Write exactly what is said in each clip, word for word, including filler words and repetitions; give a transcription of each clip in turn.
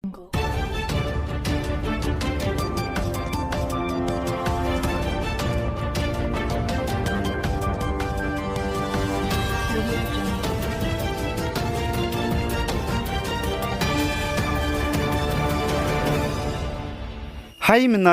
Haimena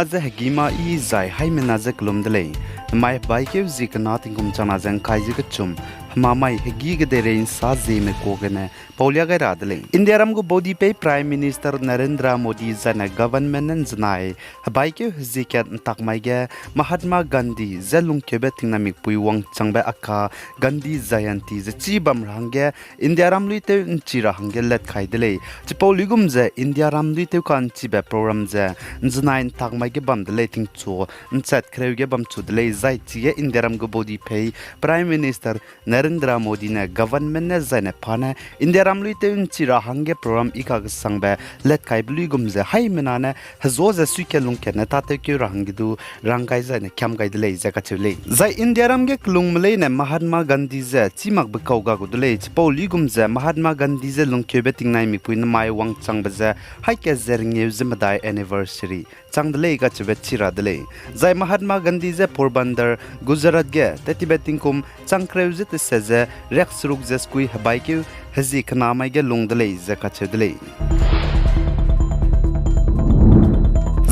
ze hegî ma i zai haimena ze kelum de lei. Namai hebaikeu zie kena tingkum changna ze ’ngkai ze kechum, hemamai hegî kedeirei ’nsa zieme kuâ gene paulia gai ra de lei. Indiaram gu baudipei Prime Minister Narendra Modi zaine government ne ’nzenai hebaikeu hezie kat ’ntak mai ge Mahatma Gandhi je lungkeube tingnai mikpui wangchangbe aka Gandhi Jayanti ze chî bam ra hangge Indiaram luîtew ’nchi ra hangge lat kai de lei. Chipau luigum ze Indiaram luîtew ka'nchibe program ze ’nzenai ’ntak mai ge bam de lei tingchu ’nchat kereu ge bamchu de lei, zai chige Indiaram gu baudipei Prime Minister Narendra Modi ne government ne zaine pa ne Indiaram luîtew ’nchi ra hangge program i kakesangbe lat kaibe luigum ze haimena ne hezo ze suikat lungkat ne tâtewkeu ra hangge du rang gai zaine kiam gai de lei ze kacheu lei. Zai Indiaram ge kelungme leine Mahatma Gandhi ze chî makbe kau ga gu de lei. Chipau luigum ze Mahatma Gandhi ze lungkeube tingnai mikpui namai wangchangbe ze haî kat ze rengeu ze medai anniversary chang de lei kacheube chi ra de lei. Zai Mahatma Gandhi ze Porbandar, Gujarat ge tettibe tingkum chang kereu ze teset ze riakseruk ze sekui hebaikeu hezie kena mai ge lung de lei ze kacheu de lei.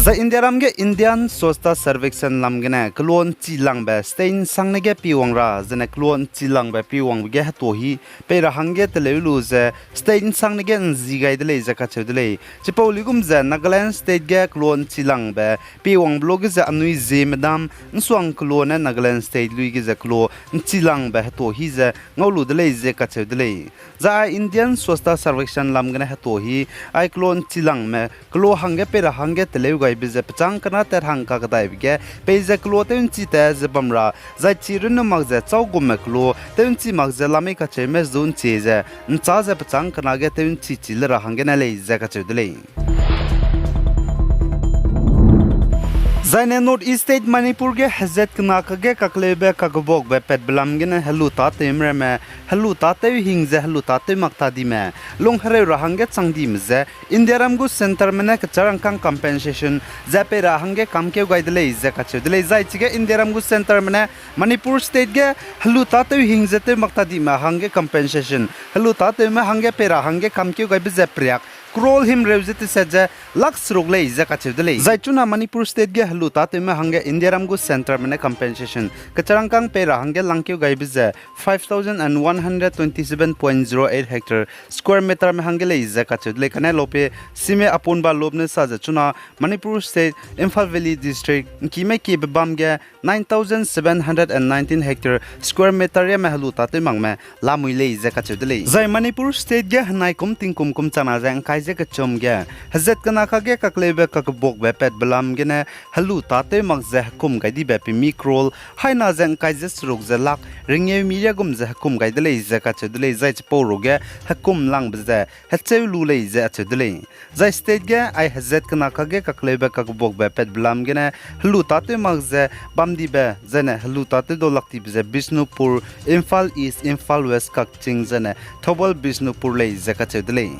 Zai Indiaram ge Indian Swachhata Survekshan lam gene keloa ’nchilangbe state ’nsangne ge piwang ra zene keloa ’nchilangbe piwangbe ge hetuahi pei ra hangge teleu lu ze state ’nsangne ge ’nzi gai de lei ze kacheu de lei. Chipau luigum ze Nagaland state ge keloa ’nchilangbe piwangbe luage ze anui zieme dam ’nsuang keloa ne Nagaland state luige ze keloa ’nchilangbe hetuahi ze ngau lu de lei ze kacheu de lei. Zai ai Indian Swachhata Survekshan lam gene hetuahi ai keloa ’nchilangme keloa hangge pei ra hangge teleu gaibe ze pechâng kena tat hang kakdaibe ge peize keloa tew ’nchi ta ze bam ra, zai chi runne mak ze châu gumme keloa tew ’nchi mak ze lamei kacheume zu ’nchi ze ’nchâ ze pechâng kena ge tew ’nchi chi le ra hanggene lei ze kacheu de lei. Zaine North East State Manipur ge hezat kena kage kakleube kakebuakbe patbe lam gene helu tâtewme ramme, helu tâtew hing ze helu tâtew mak tadime, lung hereu ra hangge chang dime ze Indiaram gu centreme ne kecharangkâng compensation ze pei ra hangge kamkeu gai de lei ze kacheu de lei. Zai chige Indiaram gu centreme ne Manipur State ge helu tâtew hing ze tew mak tadime hangge compensation, helu tâtewme hangge pei ra hangge kamkeu gaibe ze periak crore himreu ze teset ze lakh seruk lei ze kacheu de lei. Zai chuna Manipur State ge helu tâtewme hangge Indiaram gu centreme ne compensation kecharangkâng pei ra hangge langkeu gaibe ze five thousand and one hundred twenty-seven point zero eight hectare square meterme hangge lei ze kacheu de lei. Kane lope sime apunba lopne sa ze chuna Manipur State, Imphal Valley District ’ngkime kiebe bam ge nine thousand seven hundred and nineteen hectare square meter riame helu tâtew makme lamui lei ze kacheu de lei. Zai Manipur State ge henai kum tingkum kum changna ze ’ngkai ze kechum ge hezat kena kage kakleube kakebuakbe patbe lam gene helu tâtew mak ze hekum gai dibe pemi crore, haina ze ’ngkai ze seruk ze lakh rengeu mi riagum ze hekum gai de lei ze kacheu de lei. Zai chipau ruge hekum langbe ze hecheu lu lei ze acheu de lei. Zai state ge ai hezat kena kage kakleube kakebuakbe patbe lam gene helu tâtew mak ze bam dibe, zaine helu tâtew dau lak dibe ze Bishnupur, Imphal East, Imphal West, Kakching zaine Thoubal Bishnupur lei ze kacheu de lei.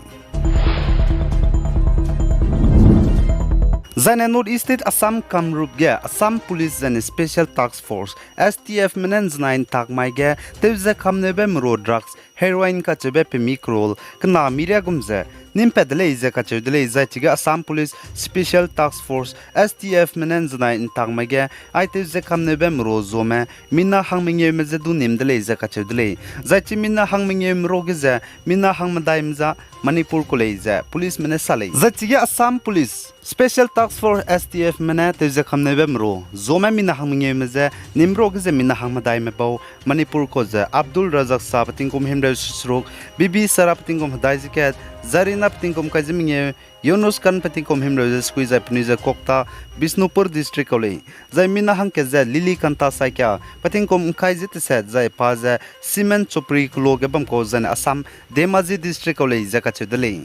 Zaine North East State Assam Kamrup ge Assam Police zaine Special Task Force, S T Fme ne ’nzenai ’ntak mai ge tew ze kamneube meru drugs, heroin kacheube pemi crore kena mi riagum ze nimpat de lei ze kacheu de lei. Zai chige Assam Police Special Task Force, S T Fme ne ’nzenai ’ntak mai ge ai tew ze kamneube meru zuame mina hangmengeume ze du nim de lei ze kacheu de lei. Zai chi mina hangmengeume ruge ze mina hangmedaime za Manipur ku lei ze policeme ne sa lei. Zai chige Assam Police Special Task Force, S T Fme ne tew ze kamneube meru zuame mina hangmengeume ze nim ruge ze mina hangmedaime bau Manipur ku ze Abdul Razak Shah pe tingkum himreu seruk, Bibi Sara pe tingkum hedai ze kat, Zarina pe tingkum kai ze mengeu, Yunus Khan pe tingkum himreu ze sekui zai penui ze Kokta, Bishnupur District kau lei. Zai mina hangkat ze Lily Kanta Saikia pe tingkum ’ngkai ze teset zai pa ze Siman Chopri keloa ge bam kau zaine Assam Dhemaji District kau lei ze kacheu de lei.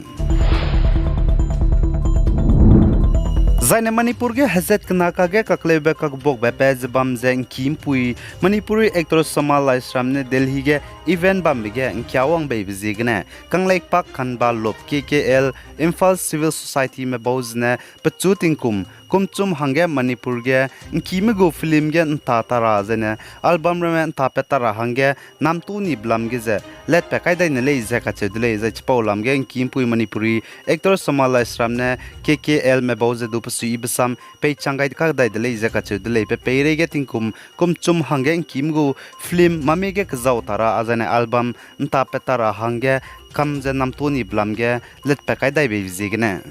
Zaine Manipur ge hezat kena kage kakleube kakbuakbe pat ze bam ze ’ngkî ’mpui Manipuri actor Soma Laishram ne Delhi ge event bambe ge ’ngkiawang beibe ziegene Kangleipak Kanba Lop K K L, Imphal Civil Societyme bau zene pechu tingkum kumchum hangge Manipur ge ’ngkîme gu film ge ’nta tara zaine album ramme ’ntapat tara hangge namtu ni belam ge ze letpat kai dai ne lei ze kacheu de lei. Zai chipau lam ge ’ngkî ’mpui Manipuri actor Soma Laishram ne K K Lme bau ze du pesuiyibe sam peichang gai kak dai de lei ze kacheu de lei. Pe peireige tingkum kumchum hangge ’ngkîme gu film mame ge kezau tara a zaine album ’ntapat tara hangge kam ze namtu ni belam ge letpat kai dai beibe ziegene.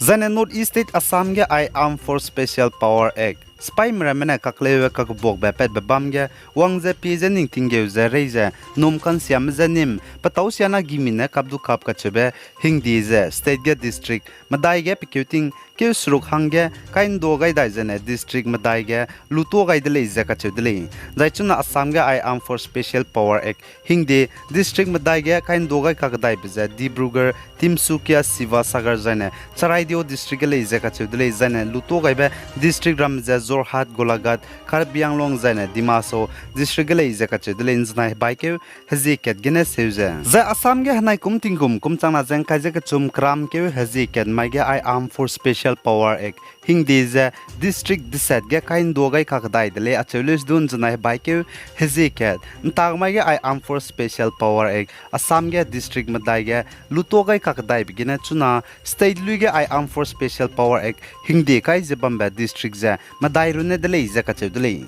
Zaine North East State Assam ge ai Armed Force Special Power Act, sipaime ramme ne kakleube kakbuakbe patbe bam ge wang ze pie ze ning tinggeu ze rei ze num kansiame je nim petâu siana gimi ne kap du kap kacheube hingde ze state ge district medai ge pekeu ting keu seruk hangge kai ’nduâ gai dai zene district medai ge lutuâ gai de lei ze kacheu de lei. Zai chuna Assam ge ai Armed Force Special Power Act hingde district medai ge kai ’nduâ gai kakdaibe ze Dibrugarh, Tinsukia, Sivasagar zaine Charaideo district ge lei ze kacheu de lei. Zaine lutuâ gaibe district ramme ze Jorhat, Golaghat, Karbi Anglong zaine Dima Hasao district ge lei ze kacheu de lei. ’Nzenai hebaikeu hezie kat gene seu ze, zai Assam ge henai kum tingkum kum changna ze ’ngkai ze kechum keramkeu hezie kat mai ge ai Armed Force Special Power Act hingde ze district deset ge kai ’nduâ gai kakdai de lei acheu lei. Sedu ’nzenai hebaikeu hezie kat ’ntagmai ge ai Armed Force Special Power Act Assam ge district medai ge lutuâ gai kakdaibe gene chuna state lui ge ai Armed Force Special Power Act hingde kai ze bambe district ze medai runne de lei ze kacheu de lei.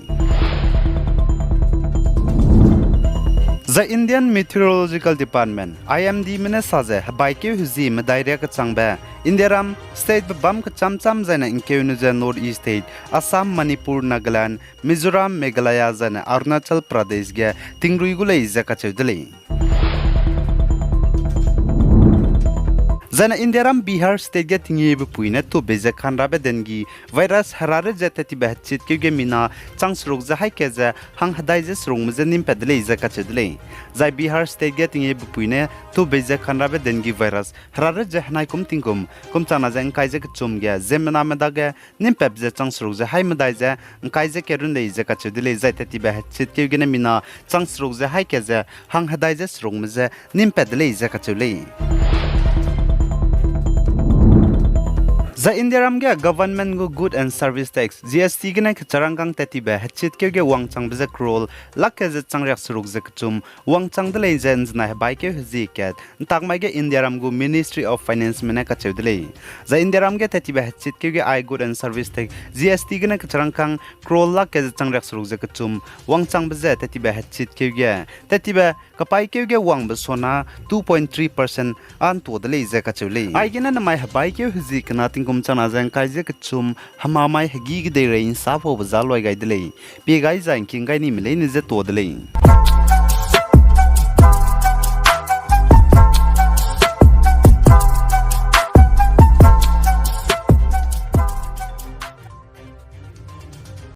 Zai Indian Meteorological Department, I M Dme ne sa ze hebaikeu hezie medai riâ kechangbe Indiaram statebe bâm kechâm châm zaine ’ngkeune ze North East State, Assam, Manipur, Nagaland, Mizoram, Meghalaya zaine Arunachal Pradesh ge tingrui gu lei ze kacheu de lei. Zaine Indiaram Bihar State ge tingyebe pui ne tubei ze kanrabe dengue virus herare ze tetibe hechitkeu ge mina chang seruk ze haî kat ze hang hedai ze serukme je nîm pat de lei ze kacheu de lei. Zai Bihar State ge tingyebe pui ne tubei ze kanrabe dengue virus herare ze henai kum tingkum kum changna ze ’ngkai ze kechum ge ziemmename dage nîm pat ze chang seruk ze haî medai ze ’ngkai ze kat run lei ze kacheu de lei. Zai tetibe hechitkeu gene mina chang seruk ze haî kat ze hang hedai ze serukme je nîm pat de lei ze kacheu lei. Zai Indiaram ge government gu Good and Service Tax, G S T gene kecharangkang tetibe hechitkeu ge wangchangbe ze crore lak kat ze chang riak seruk ze kechum wangchang de lei ze ’nzenai hebaikeu hezie kat ’ntakmai ge Indiaram gu Ministry of Financeme ne kacheu de lei. Zai Indiaram ge tetibe hechitkeu ge ai Good and Service Tax, G S T gene kecharangkang crore lak kat ze chang riak seruk ze kechum wangchangbe ze tetibe hechitkeu ge tetibe kapaîkeu ge wangbe sona two point three percent â ’ntua de lei ze kacheu lei. Aigene nemai hebaikeu hezie kena tingkum changna ze ’ngkai ze kechum hemamai hegî kedeirei ’nsapaube za luai gai de lei. Pie gai zai ’ngking gai nime leine je tuâ de lei.